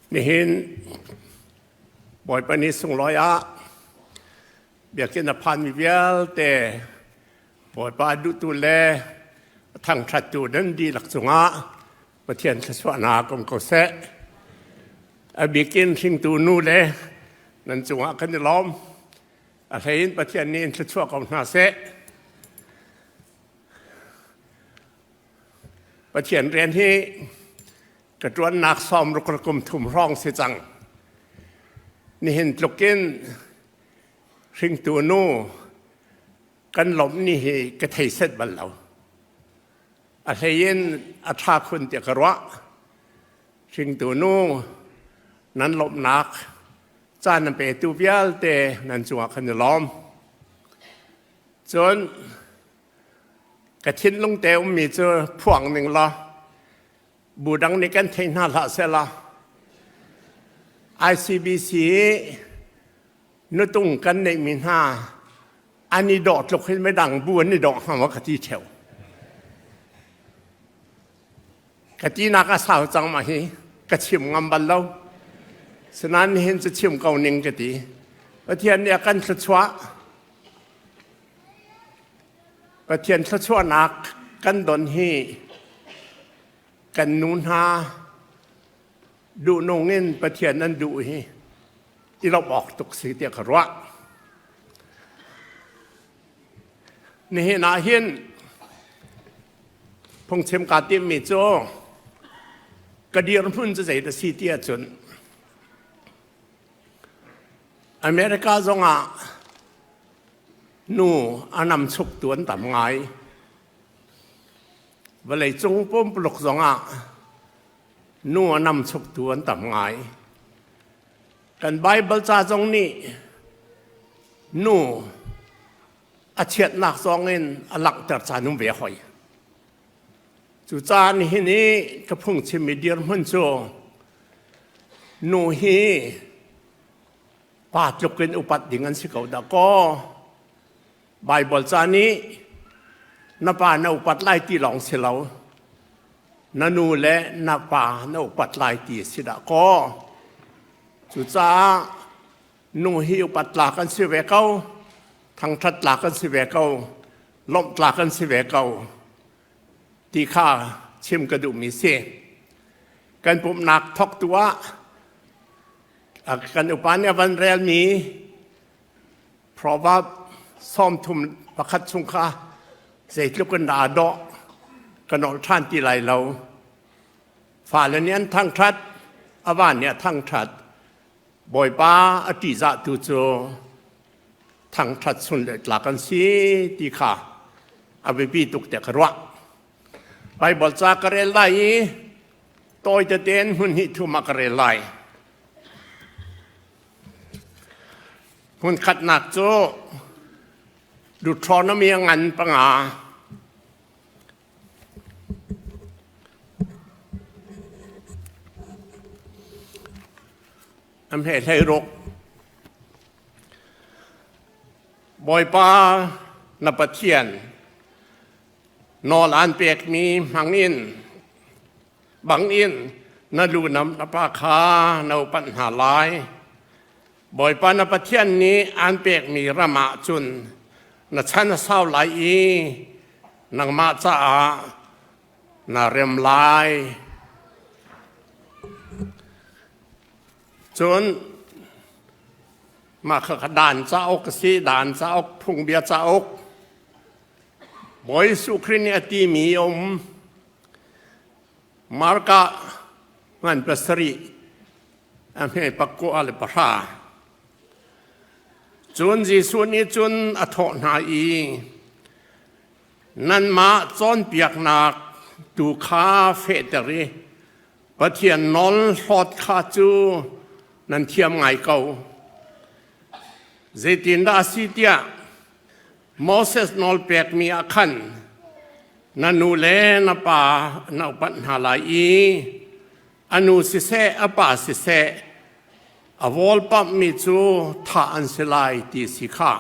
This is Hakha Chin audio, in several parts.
Nihin Bawipa ni sunglawi ah biakinn a phanmi vialte Bawipa duhtu le a thangṭhattu nan dihlak cungah Pathian thluachuahnak um ko seh. A bikin hringtu nu le nan cungah kan i lawm. A hlei in Pathian nih in thluachuah ko hna seh. Pathian rian hi ka ṭuannak sawm ruk le kum thum hrawng si cang. Nihin tlukin hringtu nu kan lawmh ni hi ka thei set bal lo. A hlei in a ṭha khun tiah ka ruah. Hringtu nu nan lawmhnak caan nan petu vialte nan cungah kan i lawm. Cun ka thinlung te ummi cu phuang ning law bu dang nih kan thei hna hlah sehla ICBC nutung kan neihmi hna an i dawh tluk hin midang bu an i dawh hnga maw ka ti theo. Ka tinak a sau cang ma hi ka chim ngam bal lo. Sinain nihin cu chim ko ning ka ti. Pathian nih a kan thluachuah. Pathian thluachuahnak kan don hi kan nu hna duhnung in Pathian an duh hi i lawmh awk tuk si tiah ka ruah. Nihin ah hin phungchim kaa timmi cu ka dirhmun cu zei dah si ti ahcun America zongah nu a namchuktu an tam ngai. Vawleicung pumpuluk zongah nu a namchuktu an tam ngai. Kan Baibal ca zong nih nu a chiatnak zong in a langhter caan um ve hoi. Cucaah nihin i ka phungchimmi dirhmun cu nu hi pa tluk in upat ding an si ko dah kaw Baibal ca nih na pa na upat lai ti lawng si lo na nu le na pa na upat lai ti si dah kaw cucaah nu hi upat tlak an si ve ko thangṭhat tlak an si ve ko lawmh tlak an si ve ko ti kha chim ka duhmi si kan pumhnak thawktu ah kan upa nih a van relmi Proverb 31 chung kha zeitluk in dah dawh ka nolh ṭhan ti lai lo. Fale nih an thangṭhat, a va nih a thangṭhat. Bawipa a ṭihzahtu cu thangṭhat sun le tlak an si ti kha a biapi tuk tiah ka ruah. Baibal ca ka rel lai i tawi tete in hmun hnih thum ah ka rel lai. Hmunkhatnak cu Deuteronomy a ngan panga. A hme hlei ruk. Bawipa na Pathian nawl aan pekmi hmangin bangin na lu nam na pa kha na upat hna lai. Bawipa na Pathian nih aan pekmi ram ah cun na chan a sau lai i nangmah caah na rem lai. Cun mah kha dan cauk a si, dan cauk, phungbia cauk. Bawi Jesuh Khrih nih a timi a um. Marka ngan pasarih a hme pakua le pahra. Cun Jesuh nih cun a thawh hna i, Nanmah cawnpiaknak tu kha fehter i Pathian nawl hlawt kha cu nan thiam ngai ko. Zeitindah a si tiah Moses nawl pekmi ah khan na nu le na pa na upat hna lai i a nu siseh a pa siseh a vawlpamhmi cu thah an si lai ti si kha.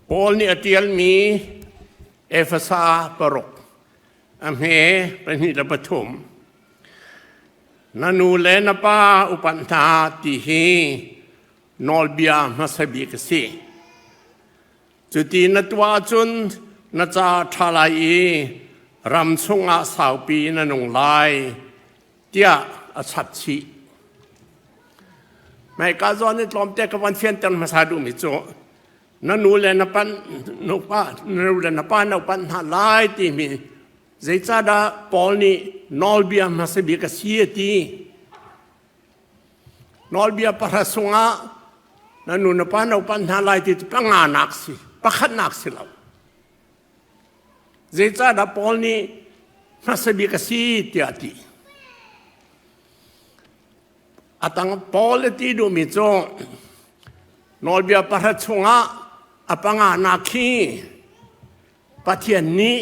Paul nih a ṭialmi Efesa paruk. A hme 2 le 3. Na nu le na pa upat hna ti hi nawlbia hmasa bik a si. Cuti na tuah ahcun na ca ṭha lai i ram chungah saupi na nung lai tiah a chap chih. Hmaika zawn i tlawmte ka van fianter hmasa duhmi cu na nu le na pan nupa na nu le na pa na upat hna lai timi zeicahdah Paul nih nawlbia hmasa bik a si a ti. Nawlbia pahra sungah na nu na pa na upat hna lai ti cu panganak si, pakhatnak si lo. Zeicahdah Paul nih hmasa bik a si tiah a ti. A tang Paul a ti duhmi cu nawlbia pahra chungah a panganak hi Pathian nih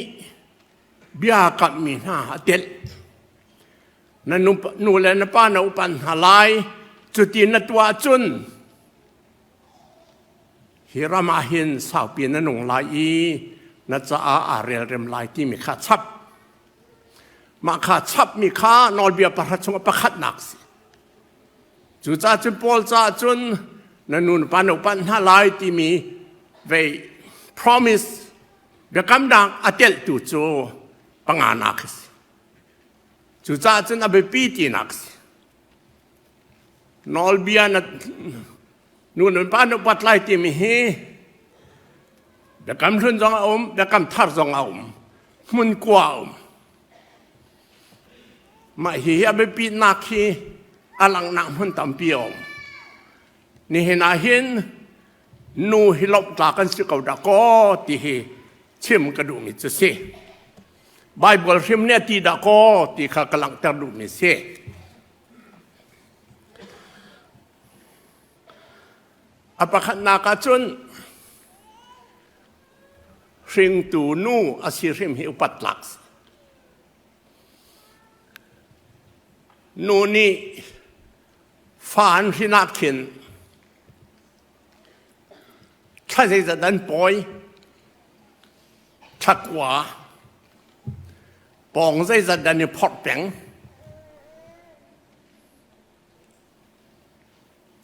bia kamhmi hna a telh. Na nu le na pa na upat hna lai, cuti na tuah cun hi ram ah hin saupi na nung lai i na caah aa relrem lai timi kha chap. Mah kha chapmi kha nawlbia pahra chungah pakhatnak si. Cucaah cun Paul caah cun na nu na pa na upat hna lai timi vei promise biakamnak a telhtu cu panganak a si. Cucaah cun a biapi tinak a si. Nawlbia na nu na pa na upat lai timi hi biakam hlun zong a um, biakam thar zong a um, hmun kua a um. Mah hi a biapitnak hi a langhnak hmun tampi a um. Nihin ah hin nu hi lawmh kan si ko dah kaw ti hi chim ka duhmi cu si. Bible hrim nih a ti dah kaw ti kha ka langhter duhmi si. A pakhatnak ah cun hringtu nu a si hrim hi upat tlak si. Nu nih fa an hrin ah khin thla zeizat an pawi, thla kua, pawng zeizat an i phorh peng.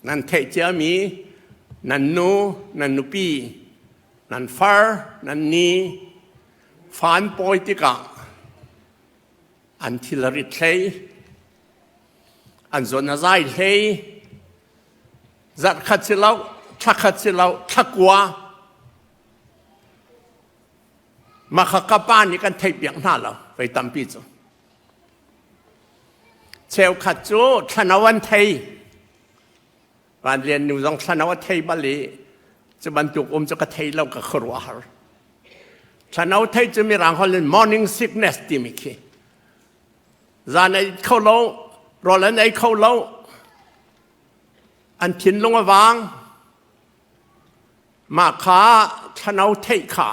Nan theih ciami nan nu, nan nupi, nan far, nan ni, fa an pawi tikah an thil a rit hlei, an zawn a zai hlei, zarh khat si lo, thla khat si lo, thla kua. Mah kha ka pa nih kan theihpiak hna lo, vei tampi cu. Cheukhat cu thlano an thei. Van Lian nu zong thlano a thei bal i cu bantuk um cu ka thei lo ka khuaruahhar. Thlano thei cu mirang holh in morning sickness timi khi. Zan ei kho lo, rawl an ei kho lo, an thinlung a vang. Mah kha thlano theih kha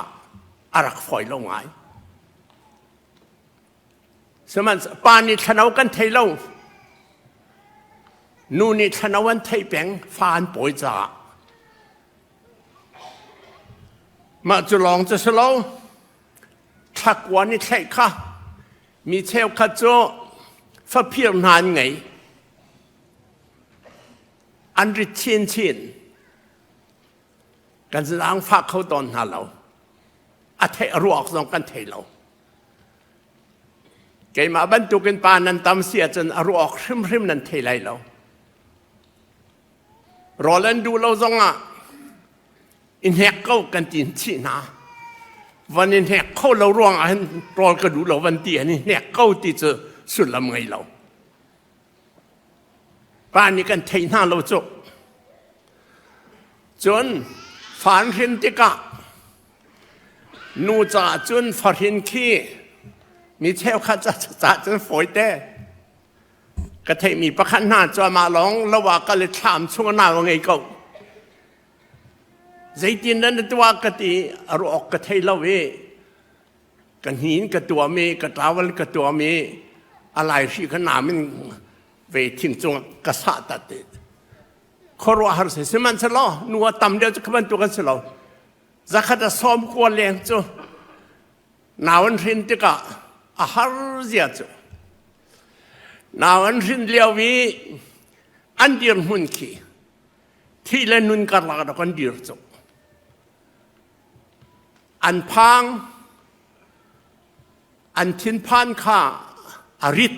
a rak fawi lo ngai. Sihmanhsehlaw pa nih thlano kan thei lo. Nu nih thlano an theih peng, fa an pawi caah. Mah cu lawng cu si lo. Thlakua nih thlaih kha mi cheukhat cu faphir hna an ngei. An rit chinchin. Kan zaangfah kho tawn hna lo. A theih a ruak zong kan thei lo. Keimah bantukin pa nan tam si ahcun a ruak hrimhrim nan thei lai lo. Rawl an duh lo zongah i hnek ko kan ti chih hna. Van i hnek kho lo ruangah hin rawl ka duh lo van ti an i hnek ko ti cu sullam ngei lo. Pa nih kan thei hna lo cu. Cun fan hrin tikah Nu caah cun fahrin khi mi cheukhat caah cun fawite. Ka theihmi pakhat hna cu amah lawng lo ah kal i thlam chung a nau a ngei ko. Zeitin nan tuah ka ti a ruah awk ka thei lo i ka hnin ka tuam i ka towel ka tuam i a lai hri ka nam in ve thing cung ka sah tat i khuaruahhar si sihmanhsehlaw nu a tam deuh cu kha bantuk an si lo. Zakhat a 90 leng cu nau an hrin tikah A har zia cu. Nau an hrin lio i an dirhmun khi thi le nun karlak ah kan dir cu. An phang, an thinphan kha a rit.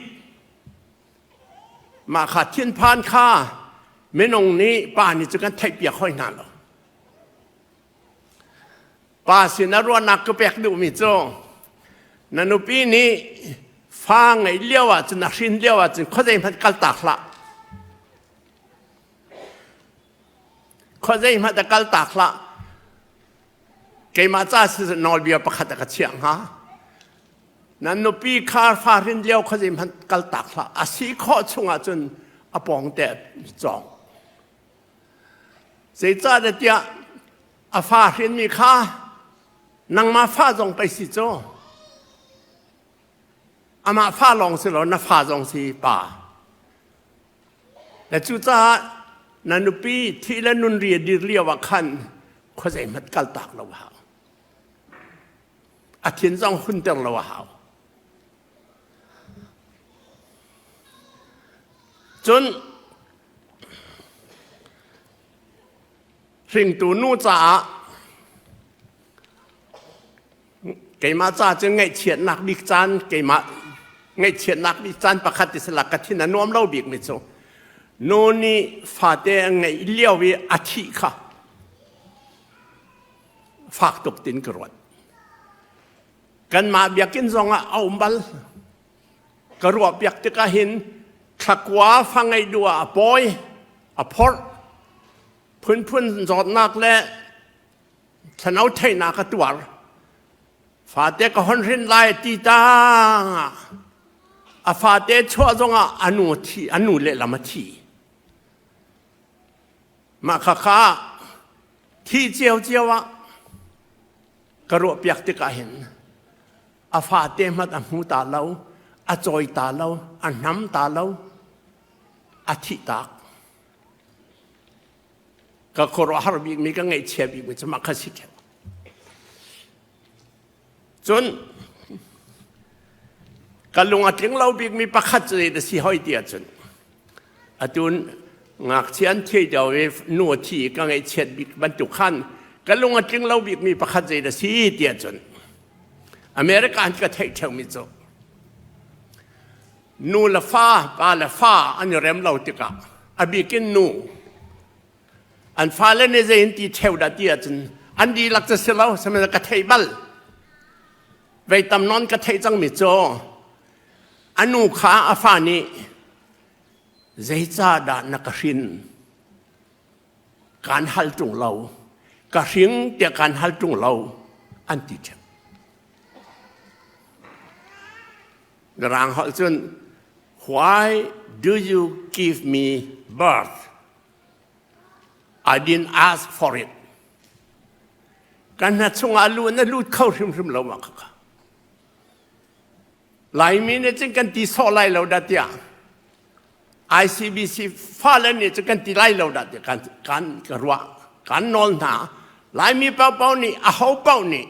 Mah kha thinphan kha minung nih pa nih cu kan theihpiak hoi hna lo. Pa sin a ruahnak ka pek duhmi cu na nupi nih fa ngeih lio ahcun a hrin lio ahcun khuazei hmanh kaltak hlah. Khuazei hmanh a kaltak hlah. Keimah ca si nawlbia pakhat a ka chiah hnga. Na nupi kha fa hrin lio khuazei hmanh kaltak hlah. A si khawh chung ahcun a pawng te cawng. Zeicahtiah a fa hrinmi kha nangmah fa zong pei si cu. Amah fa lawng si lo na fa zong si pa. Le cucaah na nupi thih le nun ri a dir lio ah khan khuazei hmanh kaltak lo a hau. A thin zong hunter lo a hau. Cun hringtu nu caah keimah ca cu ngaihchiatnak bik caan keimah ngaihchiatnak bik caan pakhat ti sila ka thin a nuam lo bik mi cu nu nih fate a ngeih lio i a thih kha fak tuk tin ka ruat. Kanmah biakinn zongah a um bal. Ka ruahpiak tikah hin thlakua fa ngeih duh ah a pawi, a phorh, phunphun zawtnak le thlano theihnak a tuar. Fate ka hon hrin lai ti tang ah a fate chuah zongah a nu thi, a nu lehlam a thi. Mah khakha thi ciocio ah ka ruahpiak tikah hin a fate hmanh a hmu ta lo, a cawi ta lo, a hnam ta lo, a thih tak. Ka khuaruahhar bikmi, ka ngaihchia bikmi cu mah kha si ṭheo. Cun ka lung a tling lo bikmi pakhat cu zei si hoi ti ahcun atu ngakchia an thi deuh i nu a thi i ka ngaihchiat bik bantuk khan ka lung a tling lo bikmi pakhat zei dah si ti ahcun America an ka theih ṭheumi cu nu le fa pa le fa an i rem lo tikah a bik in nu an fale nih zei in ti ṭheu dah ti ahcun an dihlak cu si lo sihmanhsehlaw ka theih bal vei tam nawn ka theih cangmi cu a nu kha a fa nih zeicahdah na ka hrin kaan hal ṭung lo ka hring tiah kaan hal ṭung lo an ti ṭheu Mirang holh cun why do you give me birth I didn't ask for it. Kan hna chungah lu na lut kho hrimhrim lo ma khakha. Laimi nih cun kan ti sawh lai lo dah tiah ICBC fale nih cun kan ti lai lo dah tiah kan kan ka ruah kan nawl hna. Laimi paohpaoh nih aho paoh nih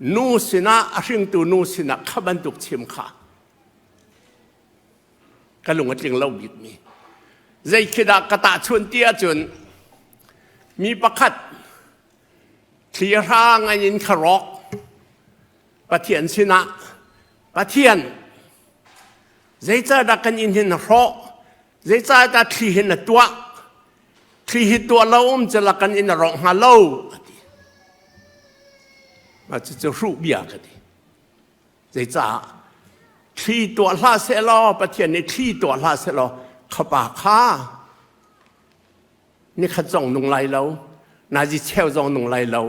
nu sinah a hringtu nu sinah kha bantuk chim kha ka lung a tling lo bikmi zei khi dah ka tahchunh ti ahcun mi pakhat thli hrang an in kha rawk Pathian sinah Pathian zeicahdah kan inn hin na hrawh zeicahdah thli hin na tuah thli hi tuah lo um cala kan inn a rawk hnga lo a ti mah cucu hruh bia ka ti Zeicah thli tuah hlah sehlaw Pathian nih thli tuah hlah sehlaw khapa kha nikhat zong nung lai lo nazi cheu zong nung lai lo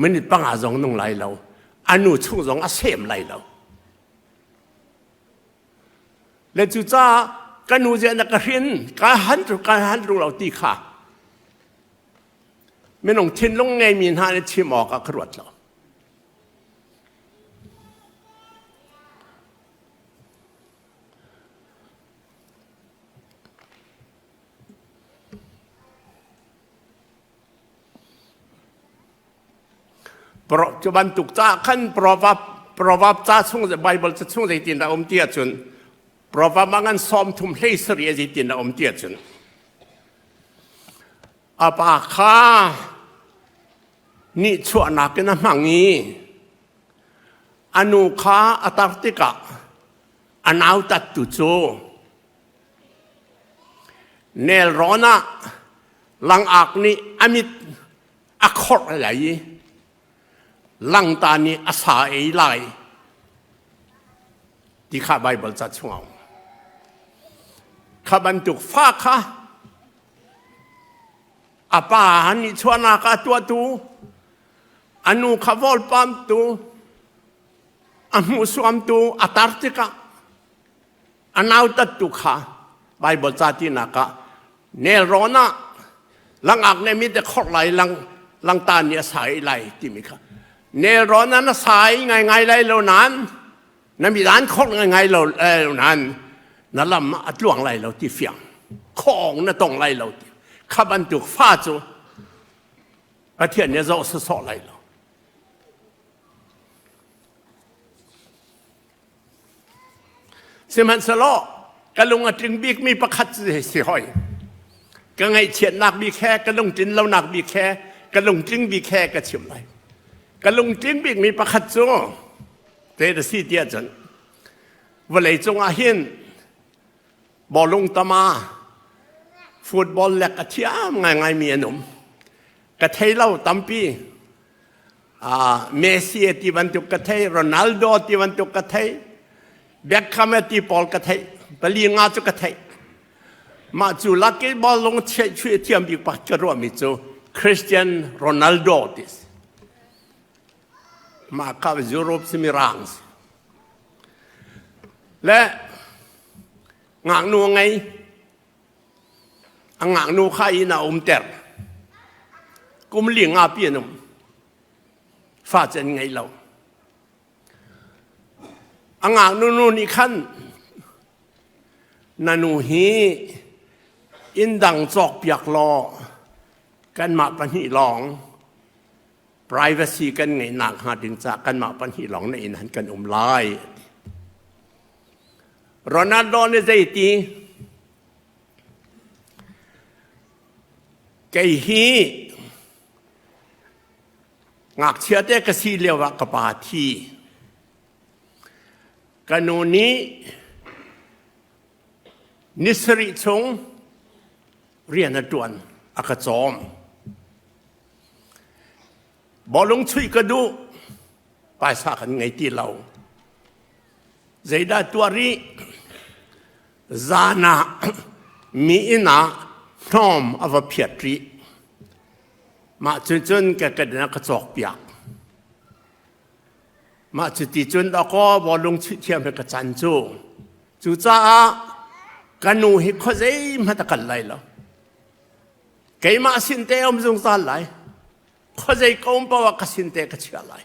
minute panga zong nung lai lo a nu chung zong a sem lai lo le cucaah ka nu ziah na ka hrin ka han ka han lo ti kha minung thinlung ngeimi hna nih chim awk ah ka ruat lo Cu bantuk caah khan proverb Proverb ca chung Bible ca chung zeitin a um ti ahcun Proverb ah ngan 30 hlei sarih zeitin a um ti ahcun a pa kha nihchuahnak in a hmang i a nu kha a tar tikah a nautattu cu nelrawn ah langak nih a mit a khorh lai i langta nih a sa ei lai ti kha Baibal ca chungah kha bantuk fa kha A pa nih chuahnak ah tuahtu, a nu kha vawlpamtu, a hmuhsuamtu a tar tikah a nautattu kha Baibal ca tinak ah nelrawn ah langak nih mi te khorh lai lang langta nih a sai lai timi kha nelrawn ah na sai ngaingai lai lo nain na midan khorh ngaingai lo nain na lam a tluang lai lo ti fiang khawng na tong lai lo ti kha bantuk fa cu Pathian nih zoh sawsawh lai lo. Sihmanhsehlaw ka lung a tling bikmi pakhat si hoi. Ka ngaihchiatnak bik he ka lungtlin lonak bik he ka lungtling bik he ka chim lai. Ka lungtling bikmi pakhat cu te na si tiah cun vawlei cungah hin bawlung tama football lek a thiam ngaingaimi an um. Ka thei lo tampi. Messi ti bantuk ka thei, Ronaldo ti bantuk ka thei, Beckham ti pawl ka thei, pali nga cu ka thei. Mah cu lak i bawlung chuih thiam bik pakhat ka ruahmi cu Christian Ronaldo ti si. Mah kha Europe si mirang si. Le ngaknu a ngei. A ngaknu kha inn ah a umter. Kum li nga pi an um. Fa cu an ngei lo. A ngaknu nu nih khan na nu hi inn dang cawkpiak law kanmah pahnih lawng privacy kan ngeihnak hnga ding caah kanmah pahnih lawng na inn han kan um lai. Ronaldo nih zeiti kei hi ngakchia te ka si lio ah ka pa thi ka nu nih ni sarih chung rian a ṭuan a ka cawm Bawlung chuih ka duh, paisa kan ngei ti lo. Zeidah tuah rih? Zan ah mi inn ah hnawm a va phiat rih. Mah cu cun ka ka ka cawk piak. Mah cu ti cun dawkaw bawlung chuih thiam he ka can cu. Cucaah ka nu hi khuazei hmanh a kal lai lo. Keimah sin te um zungzal lai. Khuazei ka um paoh ah ka sin te ka chiah lai.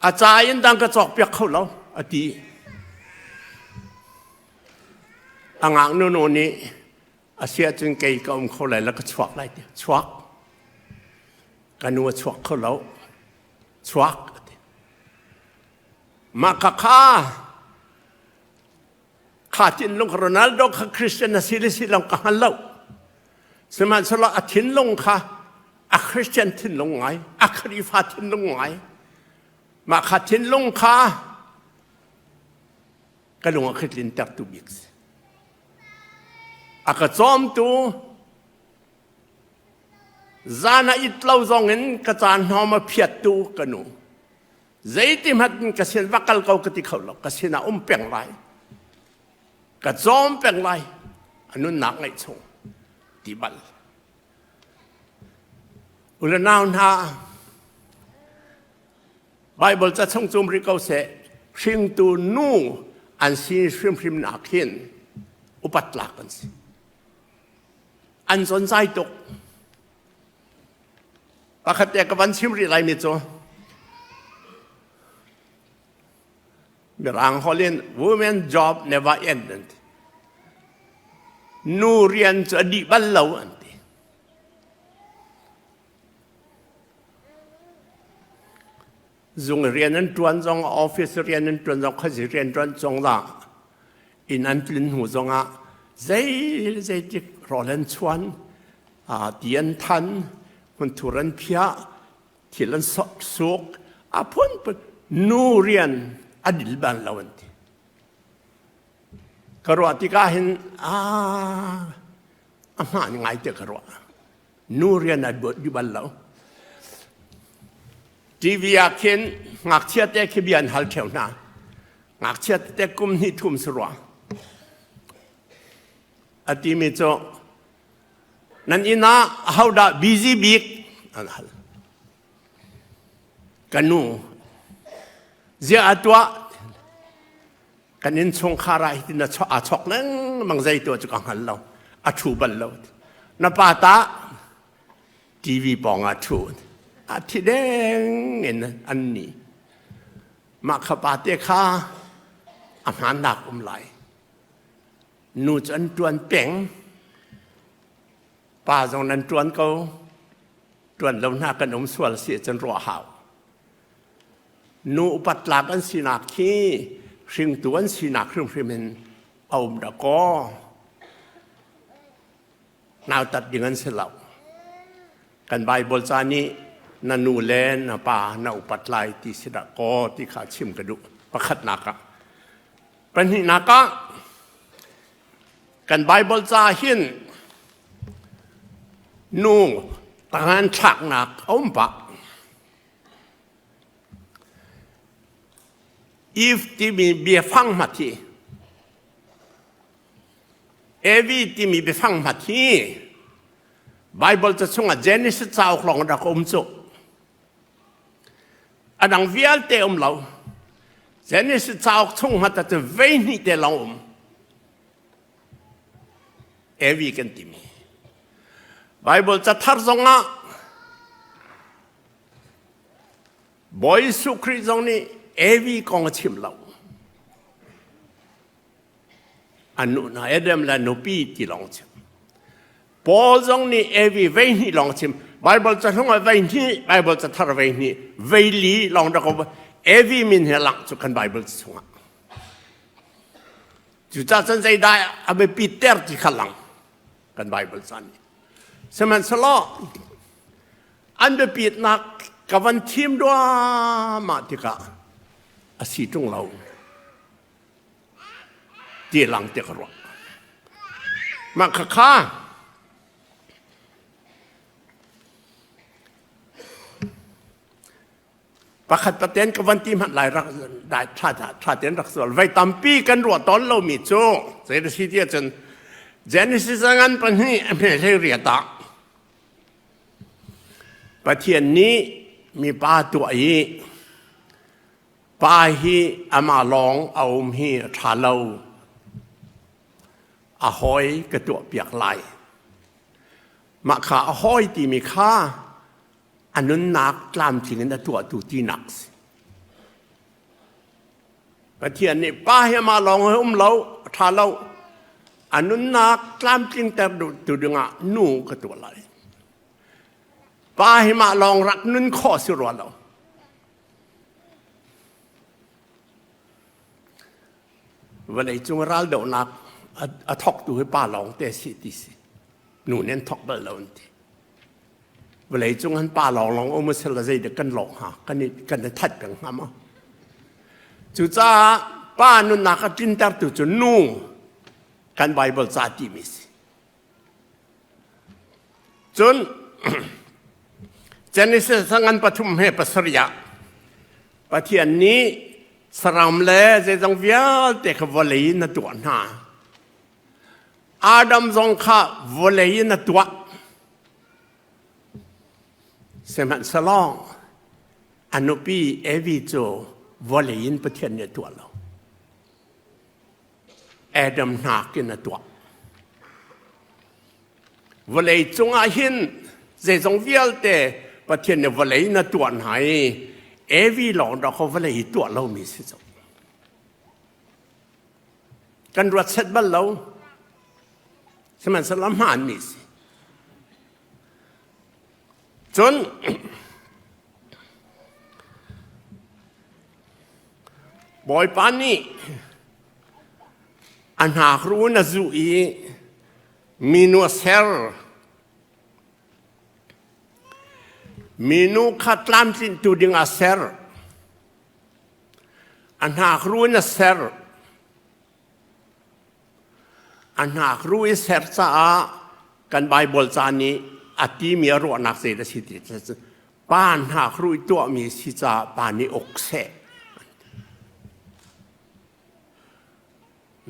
A ca in dang ka cawkpiak kho lo a ti. A ngaknu nu nih a si ahcun kei ka um kho lai lo ka chuak lai ti. Chuak. Ka nu a chuak kho lo. Chuak a ti. Mah kha kha Kha thinlung kha Ronaldo kha Christian a si le si lo ka hngal lo. Sihmanhsehlaw a thinlung kha a Christian thinlung ngai, a Khrihfa thinlung ngai. Mah kha thinlung kha ka lung a khitlin tertu bik si. A ka cawmtu zan a it lo zong in ka caan hnawm a phiattu ka nu. Zeiti hmanh in ka sin va kal ko ka ti kho lo. Ka sinah um peng lai. Ka cawm peng lai. A nunnak ngaih chung ti bal. Ule nau hna, Bible ca chung cum rih ko seh, hringtu nu an si hrimhrim nak hin upat tlak an si. An zonzai tuk. Pakhat te ka van chim rih laimi cu Mirang holh in women job never end an ti. Nu rian cu a dih bal lo an ti. Zung rian an ṭuan zong, office rian an ṭuan zong, khuazi rian ṭuan zong lah inn an tlun hnu zongah zei zeitik rawl an chuan, ti an than, hmunthur an phiah, thil an suk, a phunphun nu rian a dil bal lo an ti. Ka ruah tikah hin a hmaan ngai te ka ruah. Nu rian a duh bal lo. TV ah khin ngakchia te khi bia an hal ṭheo hna. Ngakchia te kum hnih thum si rua. A timi cu nan inn ah ahodah busy bik an hal. Ka nu ziah a tuah kan innchungkhar ah hitin aa chok lengmang zei tuah cu ka hngal lo a ṭhu bal lo na pa tah TV pawng ah ṭhu a thi deng in an ni mah kha pa te kha a hmaannak um lai nu cu an ṭuan peng pa zong nan ṭuan ko ṭuan lo hna kan um sual si cun ruah hau Nu upat tlak an sinak khi hringtu an sinak hrimhrim in a um dah kaw nautat ding an si lo. Kan Bible ca nih na nu le na pa na upat lai ti si dah kaw ti kha chim ka duh. Pakhatnak ah. Pahnihnak ah kan Bible ca hin nu tangan thlaknak a um pah. Eve timi biafang hmat hi Evi timi biafang hmat hi Bible ca chungah Genesis cauk lawng rak um cu. A dang vialte um lo. Genesis cauk chung hmat ahcun vei hnih te lawng um. Evi kan timi. Bible ca thar zongah Bawi Jesuh Khrih zong nih Evi kong a chim lo. Anu na Adam le nupi ti lawng chim. Paul zong nih Evi vei hnih lawng chim. Bible ca hlung ah vei hnih, Bible ca thar vei hnih, vei li lawng rak um. Evi min he lang cu kan Bible chungah. Cucaah cun zeidah a biapi ter ti kha lang kan Bible ca nih. Sihmanhsehlaw an biapitnak ka van thim duahmah tikah a si ṭung lo ti lang ti ka ruah. Mah khakha Pakhat paten ka van ti hmanh lai rak dai tha tha ten rak sual vai tampi kan ruah tawn lomi cu zei da si ti ahcun Genesis a ngan pahnih a hme hlei riat ah Pathian nih mipa tuah i pa hi amah lawng a um hi a ṭha lo a hawi ka tuah piak lai mah kha a hawi timi kha a nunnak tlamtling in a tuahtu tinak si. Pathian nih pa hi amah lawng hi um lo, a ṭha lo. A nunnak tlamtling ter tu dingah nu ka tuah lai. Pa hi mah lawng rak nun khawh si rua lo. Vawlei cung raldohnak a thawktu hi pa lawng te si ti si. Nu nih an thawk bal lo an ti. Vawlei cung an pa lawnglawng um a la zeidah kan lawng hnga kan i kan i that peng hnga maw? Cucaah pa nunnak a tlintertu cu nu kan Bible ca timi si. Cun Genesis ngan pathum he pasarih ah Pathian nih saram le zeizong vialte kha vawlei in a tuah hna. Adam zong kha vawlei in a tuah. Sihmanhsehlaw a nupi Evi cu vawlei in Pathian nih a tuah lo. Adam hnakin a tuah. Vawlei cungah hin zeizong vialte Pathian nih vawlei in a tuah hna i Evi lawng dah khaw vawlei i tuah lomi si cu. Kan ruat set bal lo. Sihmanhsehlaw hmaanmi si. Cun Bawipa nih a hnakruh in a zuh i minu a ser. Minu kha tlamtlinhtu ding a ser. A hnakruh in a ser. A hnakruh i ser caah kan Baibal ca nih a timi a ruahnak zei a si ti pa hnakruh i tuahmi si caah pa nih uk seh.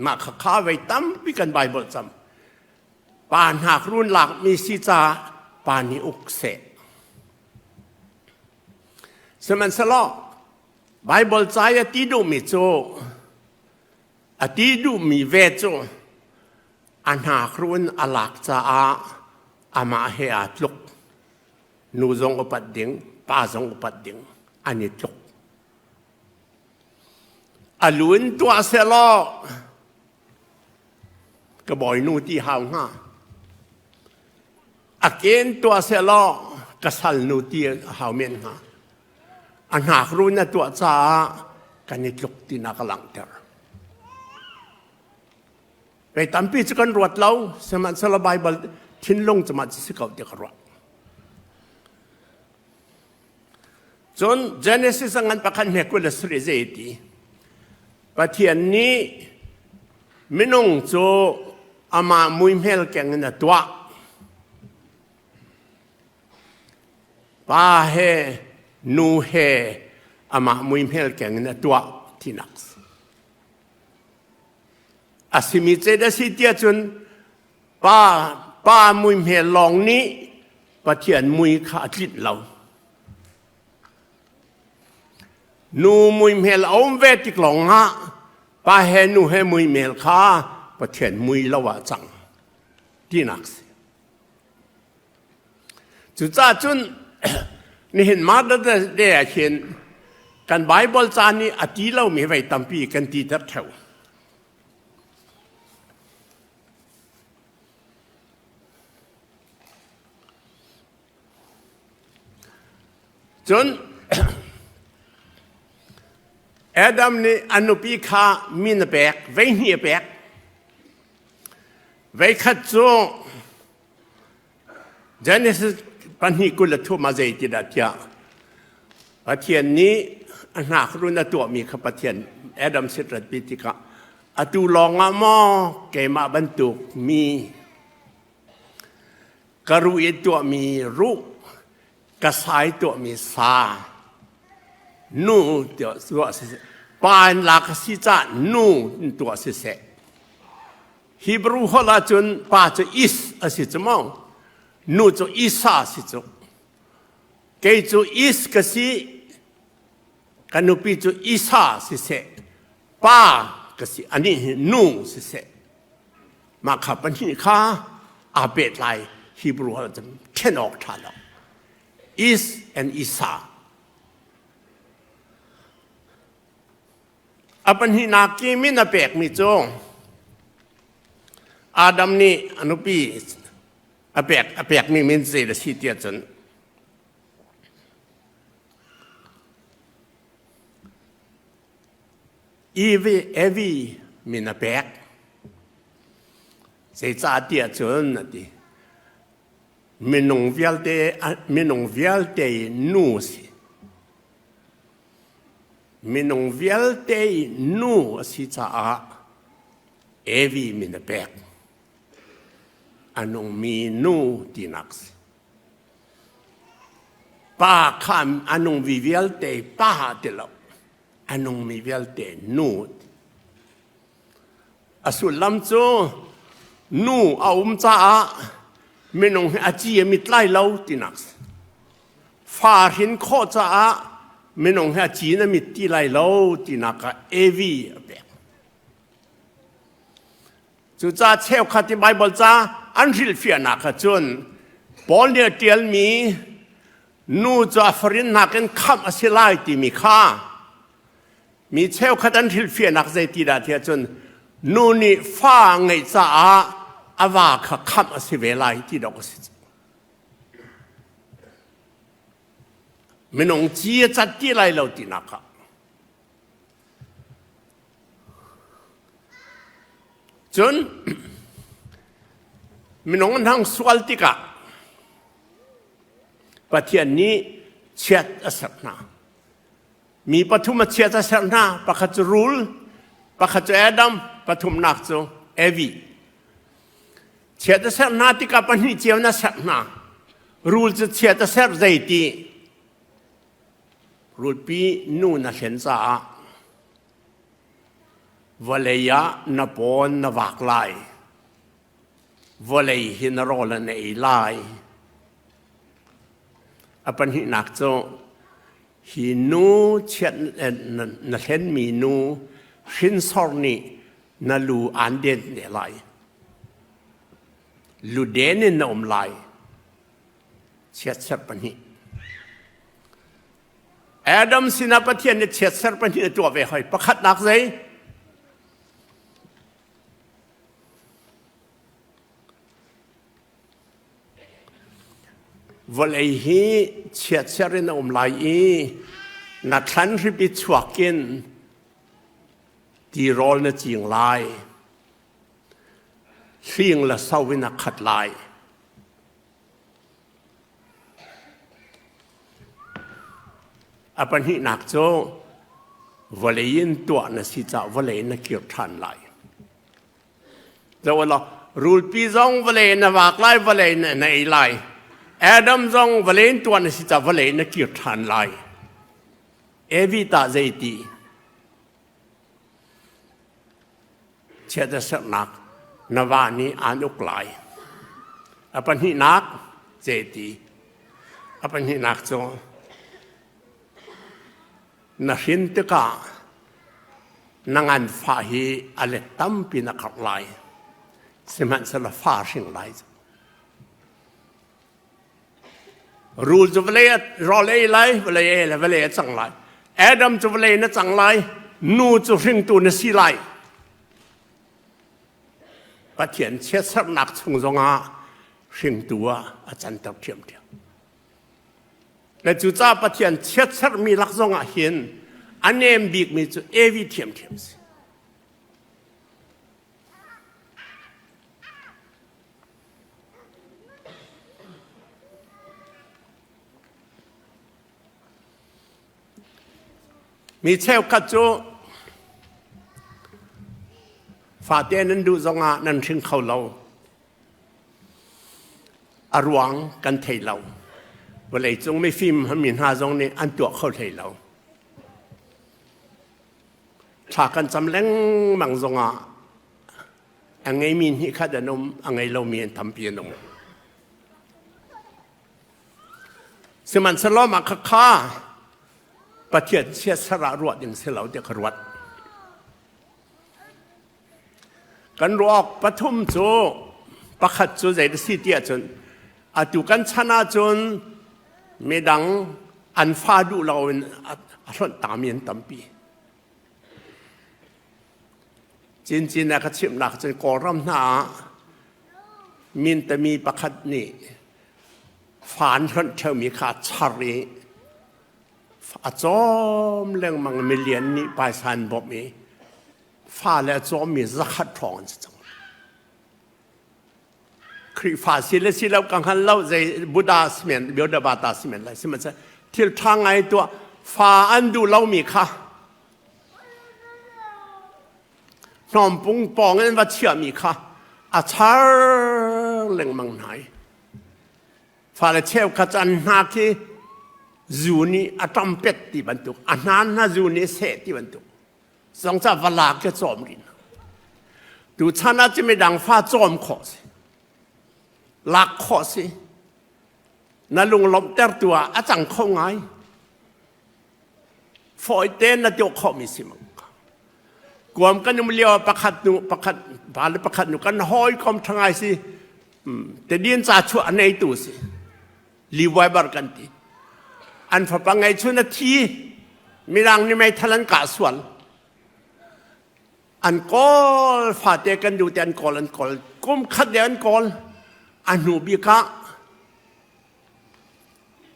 Mah khakha vei tampi kan Baibal cam. Pa hnakruh in lakmi si caah pa nih uk seh. Sihmanhsehlaw Baibal ca i a ti duhmi cu A ti duhmi ve cu a hnakruh in a lak caah amah he aa tluk. Nu zong upat ding, pa zong upat ding an i tluk. A lu in tuah sehlaw ka bawinu ti hau hnga. A ke in tuah sehlaw ka salnu ti hau men hnga. A hnakruh in a tuah caah kan i tluk tinak a langhter. Vei tampi cu kan ruat lo, sihmanhsehlaw Baibal thinlung cu mah cu si ko ti ka ruah. Cun Genesis a ngan pakhat hme 27 zei ti Pathian nih minung cu amah muihmel keng in a tuah. Pa he nu he amah muihmel keng in a tuah tinak a simi cet a si tiah cun pa pa muihmel lawng nih Pathian mui kha a tlinh lo. Nu muihmel a um ve tik lawng ah pa he nu he muihmel kha Pathian mui lo ah cang tinak si. Cucaah cun nihin Mother's Day ah hin kan Bible ca nih a ti lomi vei tampi kan ti ter theo. Cun Adam nih a nupi kha min a pek, vei hnih a pek. Veikhat cu Genesis 2:23 ah zeitidah tiah Pathian nih a hnakrun a tuahmi kha Pathian Adam sit ratpi tikah atu lawngah maw keimah bantuk mi ka ruh i tuahmi ruh ka sai tuahmi sa nu tiah tuah siseh pa in lak a si caah nu in tuah siseh Hebrew holh ahcun pa cu is a si cu maw nu cu Isa a si cu kei cu is ka si ka nupi cu Isa siseh pa ka si anih hi nu siseh mah kha pahnih kha aa pehtlai Hebrew holh cun ṭhen awk ṭha lo is and Isa A pahnihnak ki min a pekmi cu Adam nih a nupi a pek a pekmi min zei a si tiah cun Evi Evi min a pek. Zeicah tiah cun a ti. Minung vialte minung vialte i nu a si. Minung vialte i nu a si caah Evi min a pek. A nungmi nu tinak si. Pa kha a nungmi vialte pa ti lo. A nungmi vialte nu. A sullam cu nu a um caah minung hi a ci a mit lai lo tinak si. Fa hrin khawh caah minung hi a ci na mit ti lai lo tinak ah Evi a pek. Cucaah cheukhat i Baibal ca an hrilhfiahnak ah cun Paul nih a ṭialmi nu cu a farin nakin khamh a si lai timi kha mi cheukhat an hrilhfiahnak zeiti dah tiah cun nu nih fa a ngeih caah a va kha khamh a si ve lai ti dawk a si. Minung ci a cat ti lai lo tinak ah. Cun minung an hang sual tikah Pathian nih chiat a serh hna. Mi pathum a chiat a serh hna. Pakhat cu rul, pakhat cu Adam, pathumnak cu Evi. Chiat a serh hna tikah pahnih cio in a serh hna. Rul cu chiat a serh zeiti? Rulpi nu na hlen caah vawlei ah na pawn na vak lai. Vawlei hi na rawl an ei lai. A pahnihnak cu hi nu chiat na hlenmi nu hrinsor nih na lu aan den ne lai. Luden in na um lai. Chiatserh pahnih. Adam sinah Pathian nih chiatserh pahnih a tuah ve hoi. Pakhatnak zei? Vawlei hi chiatserh in a um lai i na thlan hripi chuak in tirawl na cing lai. Hling le so in a khat lai. A pahnihnak cu vawlei in tuah na si caah vawlei na kir ṭhan lai. Zoh law, rulpi zong vawlei na vak lai, vawlei na ei lai. Adam zong vawlei in tuah na si caah vawlei na kir ṭhan lai. Evi tah zeiti? Chiat a sernak na va nih aan uk lai. A pahnihnak zeiti? A pahnihnak cu na hrin tikah na nganfah hi a let tampi na karh lai. Sihmanhsehlaw fa hring lai. Rul cu vawlei rawl ei lai, vawlei ei le vawlei a cang lai. Adam cu vawlei na cang lai, nu cu hringtu na si lai. Pathian chiatsernak chung zongah hringtu ah a canter ṭhiamṭhiam. Le cucaah Pathian chiatserhmi lak zongah hin a nem bikmi cu Evi ṭhiamṭhiam si. Mi cheukhat cu fate nan duh zongah nan hring kho lo. A ruang kan thei lo. Vawleicung mifim mi hna zong nih an tuah kho hlei lo. Thla kan cam lengmang zongah a ngeimi hnih khat an um, a ngei lomi an tampi an um. Sihmanhsehlaw mah khakha Pathian chiatser ah ruah ding si lo tiah ka ruat. Kan ruak pathum cu pakhat cu zei si ti ahcun atu kan chan ahcun midang an fa duh loin a hlonh tami an tampi. Cincin a ka chimhnak cun Kawlram hna ah mintami pakhat nih fa an hlonh ṭheumi kha a char i a cawm lengmang milian nih paisa an bawmh i fale a cawmmi zakhat hrawng an si cang. Khrihfa si le si lo ka hngal lo zei Buddha simen Buddha simen lai sihmanhsehlaw thil ṭha ngai tuah fa an duh lomi kha Hnawmpung pawng in va chiahmi kha a char lengmang hna i fale cheukhat cu an hna khi zu nih a ṭampet ti bantuk a hnan hna zu nih seh ti bantuk zong ca va lak ke cawm rih hna tuchan ah cu midang fa cawm khawh si lak khawh si na lunglawmhter tu ah a cang kho ngai Fawi tein na tuah khawhmi si mang. Kuam kan um lio pakhat nu pakhat pa le pakhat nu kan hawikom ṭha ngai si. Tedin ca chuah a neitu si. Levi bar kan ti. An fapa ngei chun a thi. Mirang nih meithal an kah sual. An kawl fate kan duh te an kawl an kawl. Kum khat de an kawl. A hnu bik ah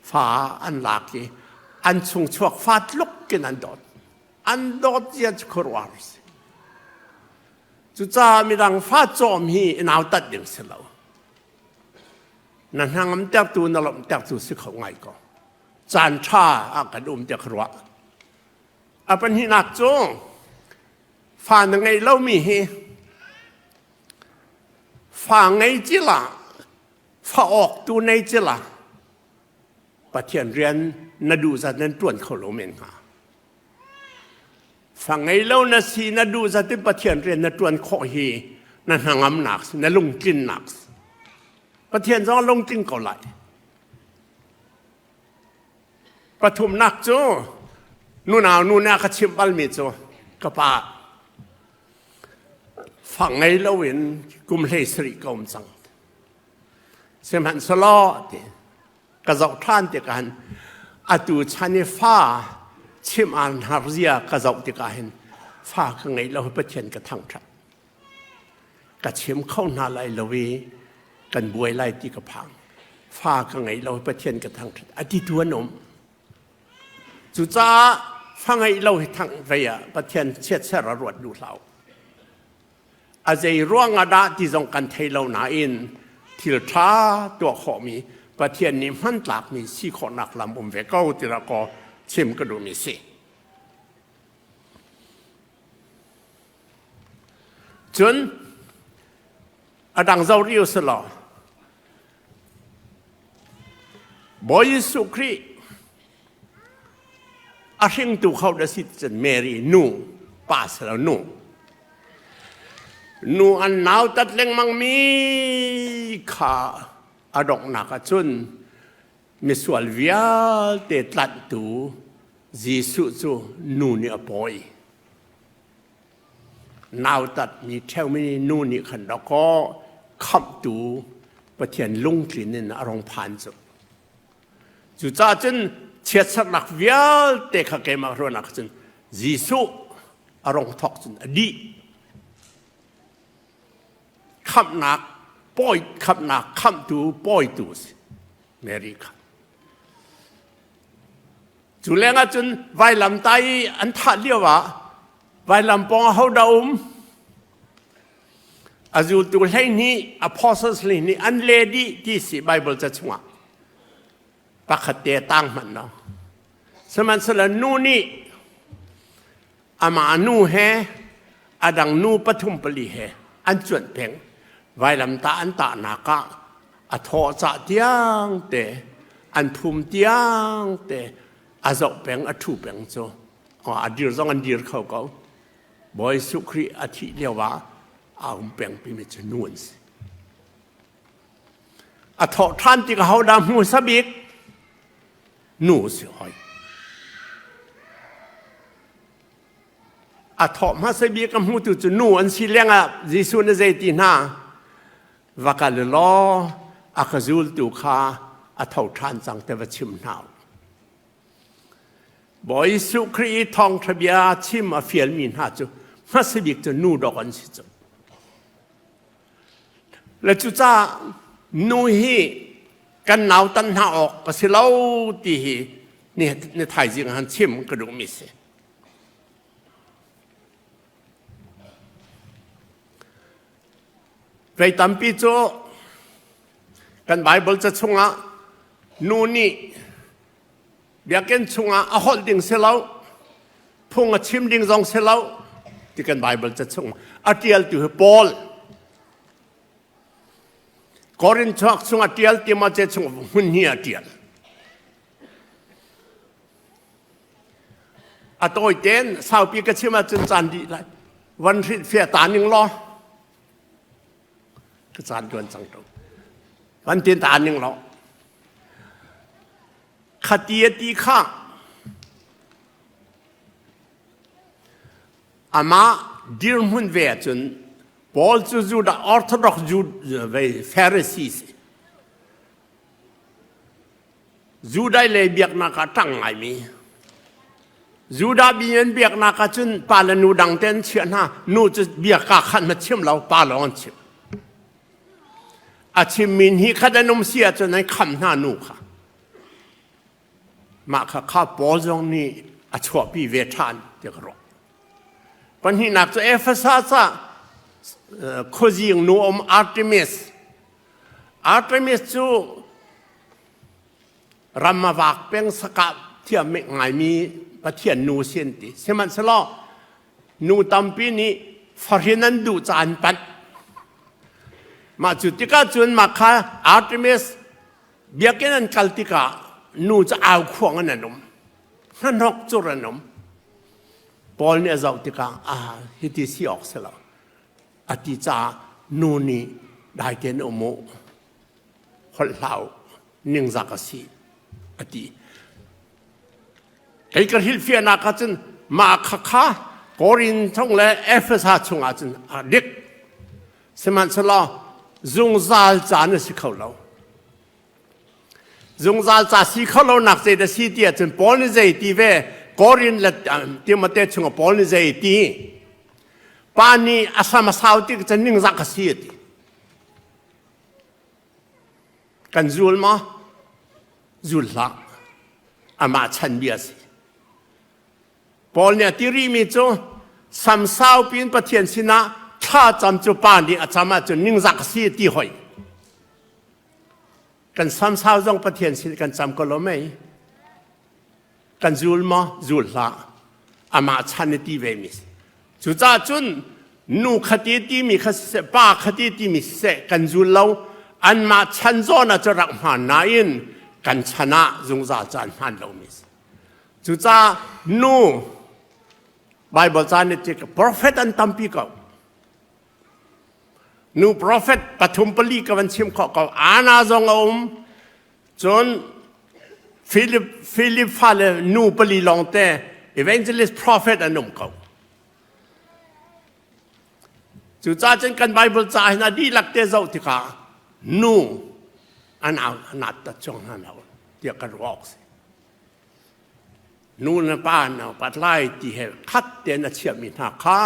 Fa an lak i an chungchuak fa tluk in an dawt. An dawt zia cu khuaruahhar a si. Cucaah midang fa cawm hi i nautat ding si lo. Na hnangam tertu na lawmh tertu si kho ngai ko. Caan ṭha ah kan um tiah ka ruah. A pahnihnak cu fa na ngei lomi hi fa ngei cila fa awk tu nei cila Pathian rian na duh zat nan ṭuan kho lo men hnga. Fa ngei lo na si na duh zat in Pathian rian na ṭuan khawh hi na hnangamnak si, na lungtlinnak si. Pathian zong a lungtling ko lai. Pathumnak cu nunau nu nih a ka chimh balmi cu ka pa fa ngei loin kum 17 ka um cang. Sihmanhsehlaw ti ka zoh ṭhan tikah hin atu chan i fa chimh aan har zia ka zoh tikah hin fa ka ngeih lo hi Pathian ka thangṭhat. Ka chim kho hna lai lo i kan buai lai ti ka phang. Fa ka ngeih lo hi Pathian ka thangṭhat. A ti tu an um. Cucaah fa ngeih lo hi thang vei ah Pathian chiatser a ruat duh hlah u. A zei ruang ah dah ti zong kan thei lo nain thil ṭha tuah khawhmi Pathian nih hmantlakmi si khawhnak lam um ve ko ti rak kaw chim ka duhmi si. Cun a dang zo rih u law Bawi Jesuh Khrih a hringtu kho da si cun Mary nu pa si lo nu nu an nautat lengmang mi kha a donghnak ah cun misual vialte tlanhtu Jesuh cu nu nih a pawi. Nautat mi ṭheumi nu nih khan dawkaw khamhtu Pathian lungtlin in a rong phan cu. Cucaah cun chiatsernak vialte kha keimah ruahnak cun Jesuh a rong thawk cun a dih. Khamhnak pawi khamhnak khamhtu pawitu si Mary kha. Cu lengah cun vailamtai i an thah lio ah vailam pawng ah hodah um? A zultu 12 apostles 12 an le dih ti si Bible ca chungah. Pakhat te tang hmanh lo. Sihmanhsehlaw nu nih amah nu he a dang nu pathum pali he an cuanh peng. Vailamtah an tahnak ah a thawh cah tiang te an phum tiang te a zoh peng a ṭhu peng cu a dir zong an dir kho ko. Bawi Jesuh Khrih a thih lio ah a um peng pimi cu nu an si. A thawh ṭhan tik ahodah hmu sabik nu si hoi. A thawh hmasa bik a hmutu cu nu an si lengah Jesuh nih zei ti hna va kal law a ka zultu kha a tho ṭhan cang te va chim hna u. Bawi Jesuh Khrih i thawngṭha bia chim a fialmi hna cu hmasa bik cu nu dawk an si cu. Le cucaah nu hi kan nautan hna awk a si lo ti hi ni thaizing han chim ka duhmi si. Vei tampi cu kan Bible ca chungah nu nih biakinn chungah a holh ding si lo, phung a chim ding zong si lo ti kan Bible ca chung a ṭialtu hi Paul. Korin chuak chung a ṭial Timote chung hmun hi a ṭial. A tawi tein saupi ka chim ahcun caan dih lai. Van hrilh fia ta ning law ka caan tuan cang to. Van tin ta ning law. Khati a ti kha amah dirhmun ve ahcun Paul cu Judah Orthodox Jew ve Pharisee si. Judah lei biaknak ah ṭang ngaimi Judah mi an biaknak ah cun pa le nu dang te an chiah hna nu cu biaka khan na chim lo pa lawng an chim a chimmi hi khat an um si ahcun an kham hna nu kha mah kha kha Paul zong nih a chuahpi ve ṭhan ti ka ruah pahnihnak cu Efesa ca. khuazing nu um Artemis. Artemis cu ram a vak peng sakah thiam ngaimi pathian nu si an ti. Sihmanhsehlaw nu tampi nih fahrin an duh caan panh. Mah cu tikah cun mah kha Artemis biakinn an kal tikah nu cu au khuang in an um. Hnahnok cur an um. Paul nih a zoh tikah ah hiti si awk si lo. A ti caah nu nih dai tein um u. Holh hlah u. Ningzak a si a ti. Kei ka hrilhfiahnak ah cun mah khakha Korin chung le Efesa chungah cun a dik. Sihmanhsehlaw zungzal caan a si kho lo. Zungzal ca si kho lo nak zei dah si ti ahcun Paul nih zei ti ve Korin le Timote chungah Paul nih zei ti pa nih a sam a sau tik cun ningzak a si a ti. Kan zul maw? Zul hlah. Amah chan bia a si. Paul nih a ti rihmi cu sam saupi in Pathian sinah thla cam cu pa nih a cam ahcun ningzak a si ti hoi. Kan sam sau zong Pathian sin kan cam ko lo mei. Kan zul maw? Zul hlah. Amah chan i ti ve mi si. Cucaah cun nu khati timi kha siseh, pa khati timi siseh kan zul lo. Anmah chan zawn ah cu rak hmaan nain kan chan ah zungzal caan hmaan lomi si. Cucaah nu Bible ca nih tik prophet an tampi ko. Nu prophet pathum pali ka van chim khawh ko. Anna zong a um. Cun Philip Philip fale nu pali lawng te evangelist prophet an um ko. Cucaah cun kan Bible ca hin a dihlak te zoh tikah nu an au nat ta chuang hna lo tiah kan ruah awk si. Nu le pa na upat lai ti he khat tein a chiahmi hna kha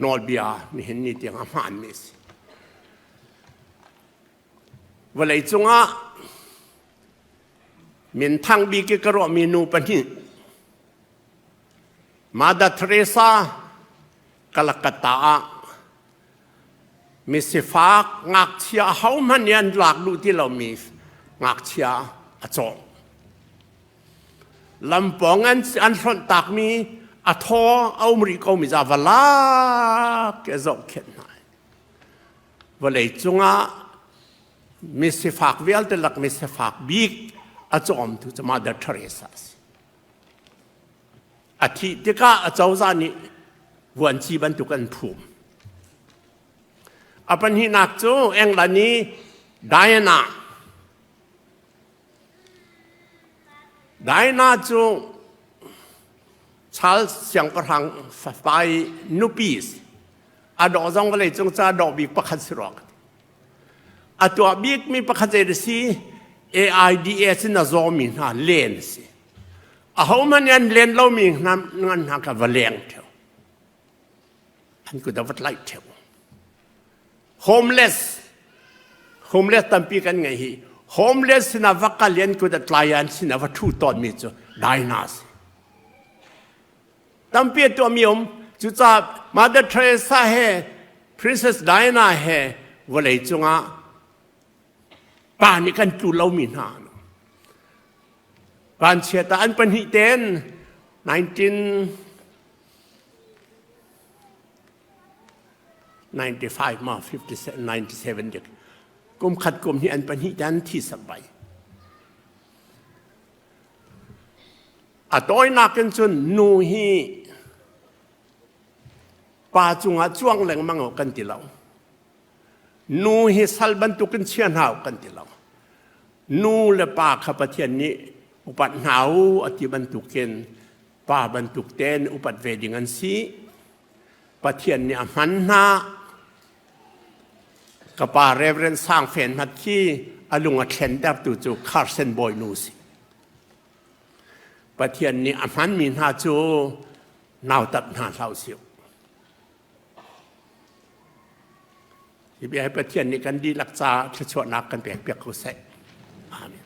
nawlbia nihin ni tiang a hmaanmi a si. Vawlei cungah minthang bik i ka ruahmi nu pahnih Mother Teresa Calcutta ah misifak ngakchia ahohmanh nih an lak duh ti lomi ngakchia a cawh. Lampawng an an hlonh takmi a thaw a um rih komi za va lak a zohkhenh hna. Vawlei cungah misifak vialte lak misifak bik a cawmtu cu Mother Teresa a si. A thih tikah a cozah nih vuanci bantuk an phum. A pahnihnak cu England i Diana. Diana cu Charles siangpahrang fapa i nupi a dawh zong vawlei cung ca dawh bik pakhat si rua A tuah bikmi pakhat zei si AIDS in a zawmi hna len a si. Ahohmanh nih an len lomi hna ngan hna kha va leng ṭheo. An kut a va tlaih ṭheo. Homeless, homeless tampi kan ngei hi. Homeless sinah va kal i an kut a tlai an sinah va ṭhu tawnmi cu Dinah a si. Tampi a tuahmi um. Cucaah Mother Teresa he Princess Diana he vawlei cungah pa nih kan tlu lomi hna. Vanchiat ah an pahnih ten 1995 ma 57 97 dik kum khat kum hi an pahnih te an thi sak bai. A tawinak in cun nu hi pa cungah cuang lengmang o kan ti lo. Nu hi sal bantukin chia hna u kan ti lo. Nu le pa kha Pathian nih upat hna u a ti bantukin pa bantuk tein upat ve ding an si. Pathian nih a hman hna. Ka pa Reverend Sang Fen hmat khi a lung a thlentertu cu Carson Bawinu si. Pathian nih a hmanmi hna cu nautat hna hlah usih. Hi bia hi Pathian nih kan dihlak caah thluachuahnak kan pek piak ko seh. Amen.